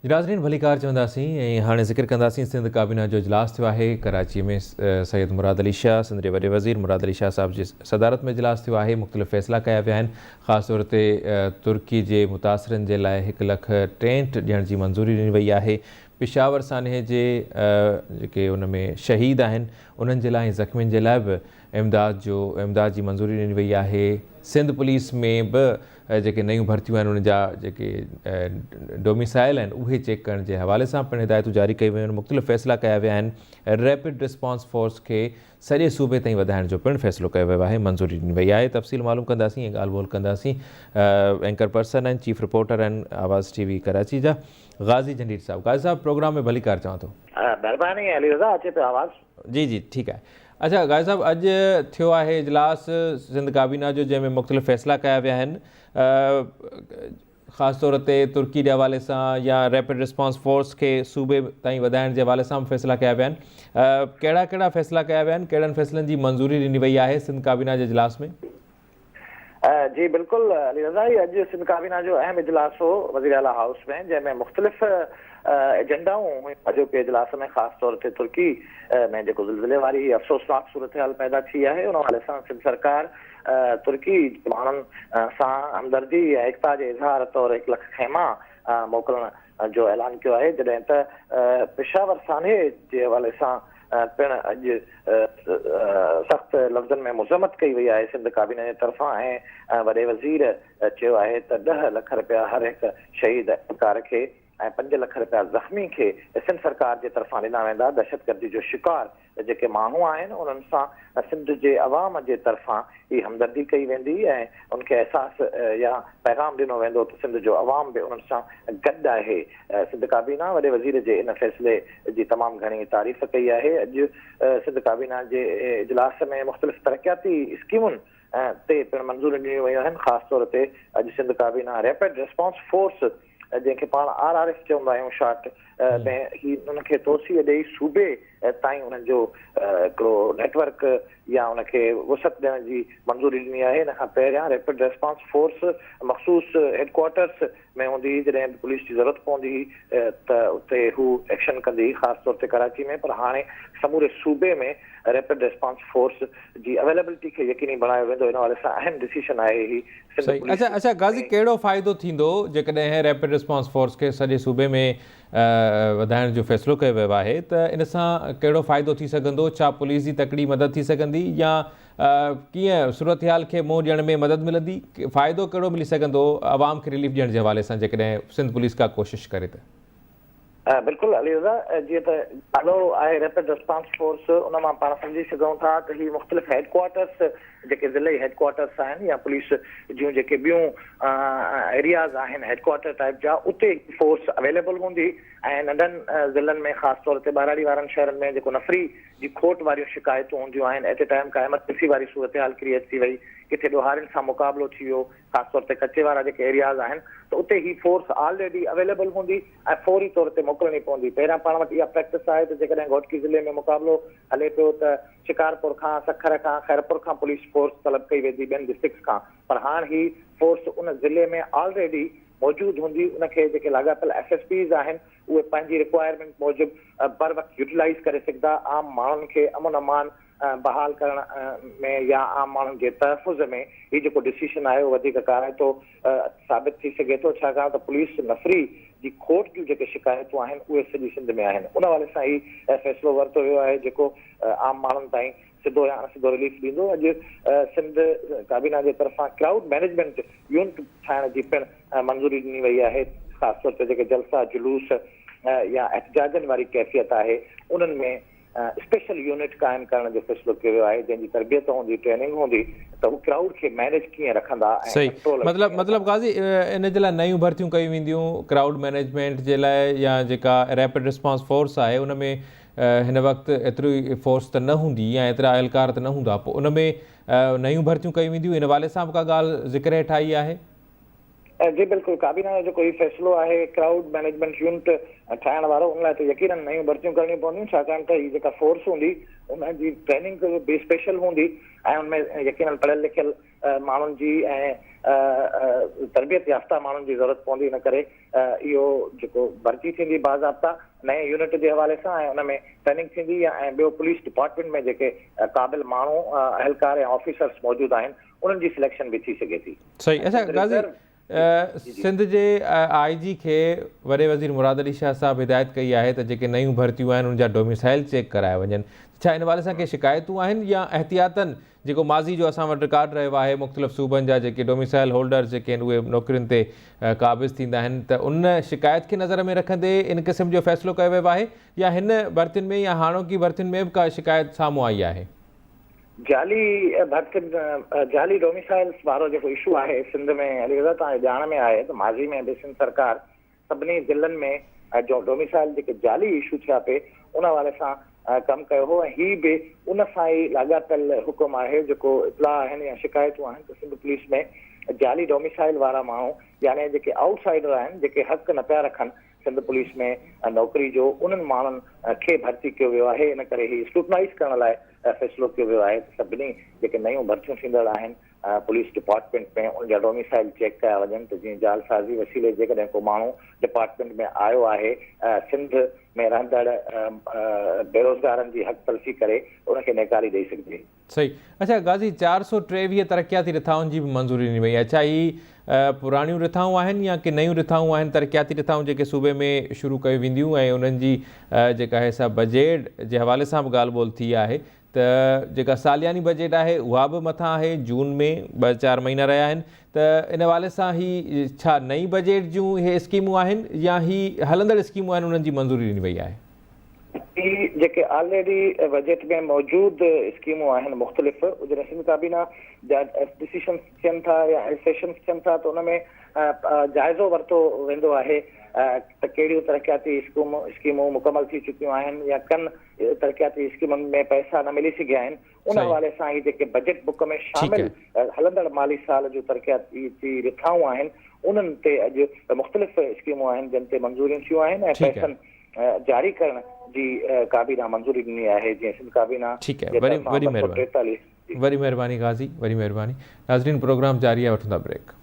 جي ناظرين ڀليڪار چونداسين ۽ هاڻي ذڪر ڪنداسين سنڌ ڪابينا جو اجلاس ٿيو آهي ڪراچي ۾ سيد مراد علي شاهه سنڌ جي وڏي وزير مراد علي شاهه صاحب جي صدارت ۾ اجلاس ٿيو آهي مختلف فيصلا ڪيا ويا آهن خاص طور تي ترڪي جي متاثرن جي لاء هڪ لک ٽينٽ ڏيڻ جي منظوري ڏني وئي آهي پشاور سانحي جي جيڪي ان ۾ شهيد آهن انهن جي لاء ۽ زخمين جي لاء به امداد جو امداد جي منظوري ڏني وئي آهي سنڌ پوليس ۾ به جيڪي نيون ڀرتيون آهن انهن جا جيڪي ڊوميسائل آهن اهي چيڪ ڪرڻ جي حوالي سان پڻ هدايتون جاري ڪيون ويون آهن مختلف فيصلا ڪيا ويا آهن ريپڊ رسپانس فورس کي سڄي صوبي تائين وڌائڻ جو پڻ فيصلو ڪيو ويو آهي منظوري ڏني وئي آهي تفصيل معلوم ڪنداسين ۽ ڳالهه ٻولهه ڪنداسين اينڪر پرسن آهن چيف رپورٽر آهن آواز ٽي وي ڪراچي جا غازي جهنڊير صاحب غازي صاحب پروگرام ۾ ڀليڪار چوان ٿو. مهرباني علي رضا اچي پيو آواز. جي جي ٺيڪ آهي اڇا غازي صاحب اڄ ٿيو آهي اجلاس سنڌ ڪابينا جو جنهن ۾ مختلف فيصلا ڪيا ويا آهن خاص طور تي ترڪي جي حوالي سان يا ريپڊ رسپانس فورس کي صوبي تائين وڌائڻ جي حوالي سان به فيصلا ڪيا ويا آهن ڪهڙا ڪهڙا فيصلا ڪيا ويا آهن ڪهڙن فيصلن جي منظوري ڏني وئي آهي سنڌ ڪابينا جي اجلاس ۾؟ جي بلڪل علي رضا هي اڄ سنڌ ڪابينا جو اهم اجلاس هو وزير اعليٰ هائوس ۾ جنهن ۾ مختلف ايجنڊائون هيون اڄوڪي اجلاس ۾ خاص طور تي ترڪي ۾ جيڪو زلزلي واري هي افسوسناڪ صورتحال پيدا ٿي آهي ان حوالي سان سنڌ سرڪار ترڪي جي ماڻهن سان همدردي ۽ ايڪتا جي اظهار طور هڪ لک خيما موڪلڻ جو اعلان ڪيو آهي جڏهن ته پشاور سانحي جي حوالي سان پڻ اڄ سخت لفظن ۾ مذمت ڪئي وئي آهي سنڌ ڪابينا جي طرفان ۽ وڏي وزير چيو آهي ته ڏهه لک رپيا هر هڪ شهيد اهلڪار کي ۽ پنج لک رپيا زخمي کي سنڌ سرڪار جي طرفان ڏنا ويندا دهشتگردي جو شڪار جيڪي ماڻهو آهن انهن سان سنڌ جي عوام جي طرفان هي همدردي ڪئي ويندي ۽ ان کي احساس يا پيغام ڏنو ويندو ته سنڌ جو عوام به انهن سان گڏ آهي. سنڌ ڪابينا وڏي وزير جي ان فيصلي جي تمام گهڻي تعريف ڪئي آهي. اڄ سنڌ ڪابينا جي اجلاس ۾ مختلف ترقياتي اسڪيمن تي پڻ منظوريون ڏنيون ويون آهن. خاص طور تي اڄ سنڌ ڪابينا ريپڊ ريسپانس فورس جنهن کي پاڻ آر آر ايف چوندا آهيون شارٽ ۾ هي ان کي توسيع ڏئي صوبي تائين انهن جو هڪڙو نيٽ ورڪ يا ان کي وسعت ڏيڻ جي منظوري ڏني آهي ان کان پهريان ريپڊ ريسپانس فورس مخصوص هيڊ ڪوارٽرس ۾ هوندي هئي جڏهن به پوليس جي ضرورت پوندي هئي ته اتي هو ايڪشن ڪندي هئي خاص طور تي ڪراچي ۾ پر هاڻي سموري صوبي ۾ ريپڊ ريسپانس فورس جي اويليبلٽي کي يقيني بڻايو ويندو ان حوالي سان اهم ڊسيشن آهي هي سنڌ صحيح پوليس اڇا اڇا غازي ۾ ڪهڙو فائدو ٿيندو جيڪڏهن ريپڊ رسپانس فورس کي سڄي صوبي ۾ وڌائڻ جو فيصلو ڪيو ويو آهي ته ان سان ڪهڙو فائدو ٿي سگهندو ڇا پوليس جي تڪڙي مدد ٿي سگهندي يا ڪيئن صورتحال کي منهن ڏيڻ ۾ مدد ملندي فائدو ڪهڙو ملي سگهندو عوام کي رليف ڏيڻ جي حوالي سان جيڪڏهن سنڌ پوليس ڪا ڪوشش ڪري ته. بلڪل علي رضا جيئن ته نالو آهي ريپڊ رسپانس فورس ان مان پاڻ سمجهي سگهون ٿا ته هي مختلف هيڊ ڪوارٽرس جيڪي ضلعي هيڊ ڪوارٽرس آهن يا پوليس جون جيڪي ٻيون ايرياز آهن هيڊ ڪوارٽر ٽائيپ جا اتي هي فورس اويليبل هوندي ۽ ننڍن ضلعن ۾ خاص طور تي ٻهراڙي وارن شهرن ۾ جيڪو نفري جي کوٽ واريون شڪايتون هونديون آهن ايٽ اي ٽائيم ڪا ايمرجنسي واري صورتحال ڪريئيٽ ٿي وئي ڪٿي ڏوهارين سان مقابلو ٿي ويو خاص طور تي ڪچي وارا جيڪي ايرياز آهن ته اتي هي فورس آلريڊي اويليبل هوندي ۽ فوري طور تي موڪلڻي پوندي. پهريان پاڻ وٽ اها پريڪٽس آهي ته جيڪڏهن گهوٽڪي ضلعي ۾ مقابلو هلي پيو ته شڪارپور کان، سکر کان، خيرپور کان پوليس فورس طلب ڪئي ويندي ٻين ڊسٽرڪٽس کان پر هاڻ هي فورس ان ضلعي ۾ آلريڊي موجود هوندي ان کي جيڪي لاڳاپيل ايس ايس پيز آهن اهي پنهنجي رڪوائرمينٽ موجب بروقت يوٽيلائيز ڪري سگهندا عام ماڻهن کي امن امان بحال ڪرڻ ۾ يا عام ماڻهن جي تحفظ ۾ هي جيڪو ڊسيشن آهي اهو وڌيڪ ڪارائتو ثابت ٿي سگهي ٿو ڇاڪاڻ ته پوليس نفري جي کوٽ جون جيڪي شڪايتون آهن اهي سڄي سنڌ ۾ آهن ان حوالي سان هي فيصلو ورتو ويو آهي جيڪو عام ماڻهن تائين سڌو يا اڻ سڌو رليف ڏيندو اڄ سنڌ ڪابينا جي طرفان ڪرائوڊ مئنيجمينٽ يونٽ ٺاهڻ جي پڻ منظوري ڏني وئي آهي خاص طور تي جيڪي جلسا جلوس يا احتجاجن واري ڪيفيت آهي انهن ۾ اسپيشل يونٽ قائم ڪرڻ جو فيصلو ڪيو ويو آهي جنهن جي تربيت هوندي ٽريننگ هوندي ته هو ڪرائوڊ کي مينيج ڪيئن رکندا ۽ صحيح ڪنٽرول ۾ مطلب ڪيئن مطلب رکندا. غازي ان جي لاء نيون ڀرتيون ڪيون وينديون ڪرائوڊ مينيجمينٽ جي لاء يا جيڪا ريپڊ رسپانس فورس آهي ان ۾ هن وقت ايتري فورس ته نه هوندي يا ايترا اهلڪار ته نه هوندا پوء ان ۾ نيون ڀرتيون ڪيون وينديون ان حوالي سان به ڪا ڳالهه ذڪر هيٺ آئي آهي؟ جي بلڪل ڪابينا جو جيڪو هي فيصلو آهي ڪرائوڊ مئنيجمينٽ يونٽ ٺاهڻ وارو ان لاء ته يقينن نيون ڀرتيون ڪرڻيون پونديون ڇاڪاڻ ته هي جيڪا فورس هوندي ان جي ٽريننگ به اسپيشل هوندي ۽ ان ۾ يقينن پڙهيل لکيل ماڻهن جي ۽ تربيت يافته ماڻهن جي ضرورت پوندي ان ڪري اهو جيڪو ڀرتي ٿيندي باضابطا نئين يونٽ جي حوالي سان ۽ ان ۾ ٽريننگ ٿيندي يا ۽ ٻيو پوليس ڊپارٽمينٽ ۾ جيڪي قابل ماڻهو اهلڪار ۽ آفيسرس موجود آهن انهن جي سليڪشن به ٿي سگهي ٿي. صحيح اڇا غازي سنڌ جي آء جي کي وڏي وزير مراد علي شاهه صاحب هدايت ڪئي آهي ته جيڪي نيون ڀرتيون آهن ان جا ڊوميسائل چيڪ ڪرايا وڃن ڇا ان حوالي سان ڪي شڪايتون آهن يا احتياطن جيڪو ماضي جو اسان وٽ رڪارڊ رهيو آهي مختلف صوبن جا جيڪي ڊوميسائل هولڊرز جيڪي آهن اهي نوڪرين تي قابض ٿيندا آهن ته ان شڪايت کي نظر ۾ رکندي ان قسم جو فيصلو ڪيو ويو آهي يا هن ڀرتين ۾ يا هاڻوڪي ڀرتين ۾ به ڪا شڪايت سامهون آئي آهي؟ جعلي ڀرتين جعلي ڊوميسائلز وارو جيڪو اشو آهي سنڌ ۾ علي رضا توهان جي ڄاڻ ۾ آهي ته ماضي ۾ به سنڌ سرڪار سڀني ضلعن ۾ جو ڊوميسائل جيڪي جعلي اشو ٿيا پئي ان حوالي سان ڪم ڪيو هو ۽ هي به ان سان ئي لاڳاپيل حڪم آهي جيڪو اطلاع آهن يا شڪايتون آهن ته سنڌ پوليس ۾ جعلي ڊوميسائل وارا ماڻهو يعني جيڪي آئوٽ سائيڊر آهن جيڪي حق نه پيا رکن سنڌ پوليس ۾ نوڪري جو انهن ماڻهن کي ڀرتي ڪيو ويو آهي ان ڪري هي اسڪروٽنائيز ڪرڻ لاء فيصلو ڪيو ويو آهي ته سڀني جيڪي نيون ڀرتيون ٿيندڙ آهن پوليس ڊپارٽمينٽ ۾ ان جا ڊوميسائل چيڪ ڪيا وڃن ته جيئن جعلسازي وسيلي جيڪڏهن ڪو ماڻهو ڊپارٽمينٽ ۾ آيو آهي سنڌ ۾ رهندڙ بيروزگارن جي حق تلفي ڪري ان کي نيڪالي ڏئي سگهجي. صحيح اڇا غازي 423 ترقياتي رٿائن جي به منظوري ڏني وئي آهي ڇا هي پراڻيون رٿائون آهن يا ڪي نيون رٿائون آهن ترقياتي رٿائون جيڪي صوبي ۾ شروع ڪيون وينديون ۽ انهن جي جيڪا آهي سا بجيٽ جي حوالي سان به ڳالهه ٻولهه ٿي آهي ته جيڪا سالياني بجيٽ آهي اها به مٿان آهي جون ۾ ٻه چار مهينا رهيا آهن ته ان حوالي سان هي ڇا نئين بجيٽ جون اهي اسڪيمون آهن يا هي هلندڙ اسڪيمون آهن انهن جي منظوري ڏني وئي آهي. هي جيڪي آلريڊي بجيٽ ۾ موجود اسڪيمون آهن مختلف جڏهن سنڌ ڪابينا جا ڊسيشنس ٿين ٿا يا سيشنس ٿين ٿا ته ان ۾ جائزو ورتو ويندو آهي ته ڪهڙيون ترقياتي اسڪيمون مڪمل ٿي چڪيون آهن يا ڪن ترقياتي اسڪيمن ۾ پئسا نه ملي سگهيا آهن ان حوالي سان هي جيڪي بجيٽ بڪ ۾ شامل هلندڙ مالي سال جون ترقياتي رٿائون آهن انهن تي اڄ مختلف اسڪيمون آهن جن تي منظوريون ٿيون آهن ۽ پئسن جاري ڪرڻ جي ڪابينا منظوري ڏني آهي جيئن سنڌ ڪابينا جي طرفان 243 وڏي مهرباني غازي وڏي مهرباني ناظرين پروگرام جاري آهي وٺون ٿا بريڪ.